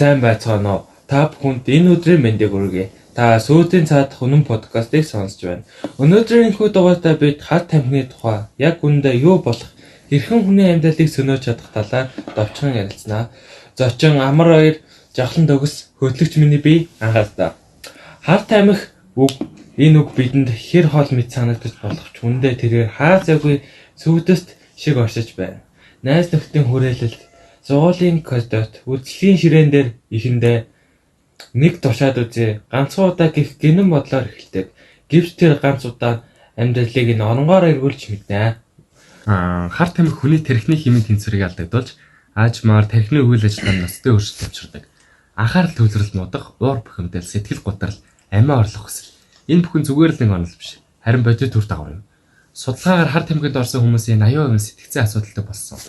Сайн байцгаана уу? Та бүхэнд энэ өдрийн мэндийг хүргэе. Та сүйдийн цаадах үнэн подкастыг сонсож байна. Өнөөдрийн энэхүү дугаартаа бид хар тамхины тухай яг үнэндээ юу болох, хэрхэн хүний амьдралыг сөнөөж чадах талаар товчхон ярилцсанаа. Зочин Амар хоёр, Жавхлан Төгс, хөтлөгч миний бие анхаалтаа. Хар тамхи үг, энэ үг бидэнд хэр хол мэт санагдаж болох ч үнэндээ тэрээр хаа завгүй сүйдэст шиг оршиж байна. Найз нөхдийн хүрээлэлд, сургуулийн коридорт, үзлэгийн ширээн дээр эхэндээ нэг туршаад үзье, ганцхан удаа гэх гэнэн бодлоор эхэлдэг. Гэвч тэр ганц удаа амьдралыг нь оронгоор эргүүлж мэднэ. Хар тамхи хүний тархины химийн тэнцвэрийг алдагдуулж, аажмаар тархины үйл ажиллагаанд ноцтой өөрчлөлт учирдаг. Анхаарал төвлөрөл муудах, уур бухимдал, сэтгэл гутрал, амиа орлох хүсэл. Энэ бүхэн зүгээр л нэг онол биш. Харин бодит үр дагавар юм. Судалгаагаар хар тамхинд орсон хүмүүсийн 80% нь сэтгэцийн асуудалтай болсон.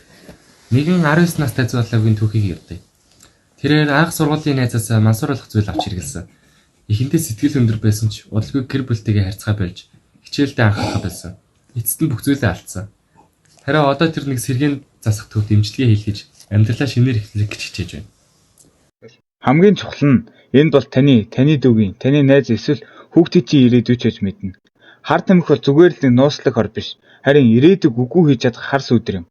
Нэгэн 19 настай зуйлаагийн түүхийг ярьдаг. Тэрээр анх сургуулийн найзаас мансууруулах зүйл авч хэрэглэсэн. Эхэндээ сэтгэл өндөр байсан ч удалгүй гэр бүлтэйгээ харьцаа болж хичээлдээ анхаарах байсан. Эцэст нь бүх зүйлээ алдсан. Харин одоо тэр нэг сэргээн засах төвд эмчилгээ хийлгэж амьдралаа шинээр эхлэх гэж хичээж байна. Хамгийн чухал нь энэ бол таны, таны дүүгийн, таны найз эсвэл хүүхдийн чинь ирээдүй ч гэж мэднэ. Хар тамхи бол зүгээр л нэг нууцлаг хор биш. Харин ирээдүйг үгүй хийж чадах хар сүүдэр юм.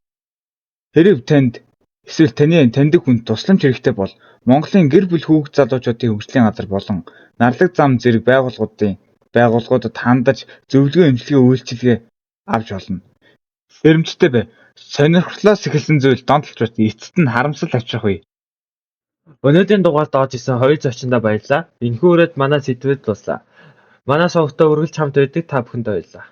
Хэрэв танд эсвэл таны таньдаг хүнд тусламж хэрэгтэй бол Монголын гэр бүл хүүхэд залуучуудын хөгжлийн газар болон Нарлаг зам зэрэг байгууллагуудад хандаж зөвлөгөө, эмчилгээ, үйлчилгээ авч болно. Сэрэмжтэй бай. Сонирхлоос эхэлсэн зүйл донтолж бат эцэст нь харамсал авчрах үе. Өнөөдрийн дугаард орж ирсэн хоёр зочиндоо баярлалаа. Энэхүү үрээд манай сэдвүүд дууслаа. Манай сувагтай үргэлж хамт байдаг та бүхэндээ баярлалаа.